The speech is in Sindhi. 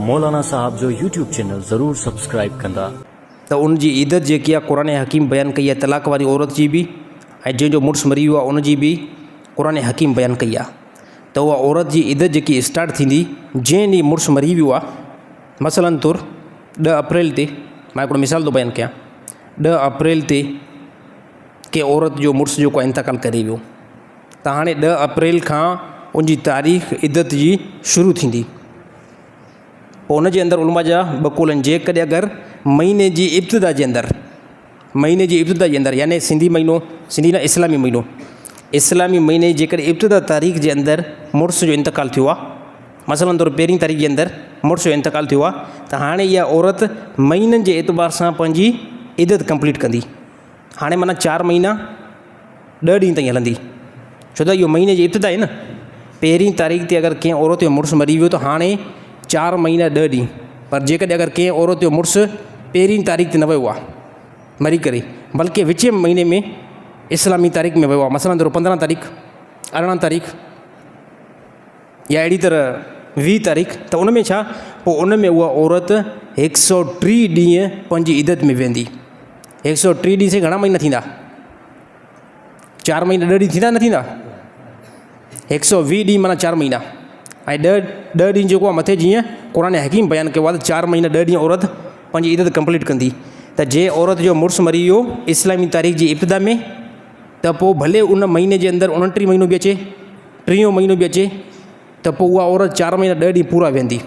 مولانا صاحب جو يوٽيوب چينل ضرور سبسڪرائيب ڪندا. ته ان جي عدت جيڪي آهي قرآن حڪيم بيان ڪئي آهي طلاق واري عورت جي به ۽ جنهن جو مڙس مري ويو آهي ان جي به قرآن حڪيم بيان ڪئي آهي ته اها عورت جي عدت جيڪي اسٽارٽ ٿيندي جنهن ڏينهن مڙس مري ويو آهي مثلاً طور ڏهه اپريل تي مان هڪڙو مثال ٿو بيان ڪيان ڏهه اپريل تي ڪنهن عورت جو مڙس جيڪو آهي انتقال ڪري ويو ته هاڻي ڏهه اپريل کان ان جي تاريخ عدت جي شروع ٿيندي پوء ان جي اندر علماء جا ٻه قول آهن جيڪڏهن اگر مهيني جي ابتدا جي اندر مهيني جي ابتدا جي اندر يعني سنڌي مهينو سنڌي نه اسلامي مهينو اسلامي مهيني جي جيڪڏهن ابتدا تاريخ جي اندر مڙس جو انتقال ٿيو آهي مثلاً طور پهرين تاريخ جي اندر مڙس جو انتقال ٿيو آهي ته هاڻي اها عورت مهينن جي اعتبار سان پنهنجي عدت ڪمپليٽ ڪندي هاڻي معنيٰ چار مهينا ڏهه ڏينهن تائين هلندي ڇو ته اهو مهيني جي ابتدا آهي نه پهرين تاريخ تي اگر ڪنهن عورت جو مڙس مري ويو ته هاڻي چار مهينا ڏهه ڏينهن پر جيڪڏهن اگر ڪنهن عورت جو مڙس پهرين تاريخ تي نه ويو آهي مري ڪري بلڪه وچين مهيني ۾ اسلامي تاريخ ۾ ويو آهي مثلاً طور پندرهن تاريخ ارڙهن تاريخ يا اهڙي طرح ويهه تاريخ ته ان ۾ ڇا پوء ان ۾ اها عورت هڪ سؤ ٽيهه ڏينهن پنهنجي عدت ۾ ويهندي. هڪ سؤ ٽيهه ڏينهن سائين گهڻا مهينا ٿيندا؟ چار مهينا ڏهه ڏينهن ٿيندا نه ٿيندا؟ هڪ سؤ ويهه ڏينهن معنيٰ چار مهينا ۽ ڏهه ڏهه ڏينهن جيڪو آهي مٿي جيئن قرآن حڪيم بيان ڪيو آهي ته چار مهينا ڏهه ڏينهن عورت پنهنجي عدت ڪمپليٽ ڪندي ته جنهن عورت جو مڙس مري ويو اسلامي تاريخ جي ابتدا ۾ ته پوء ڀلي ان مهيني جي اندر اڻٽيهه مهينو به اچي ٽيهون مهينو به اچي ته پوء اها عورت چار مهينا ڏهه ڏينهن پورا ويهندي.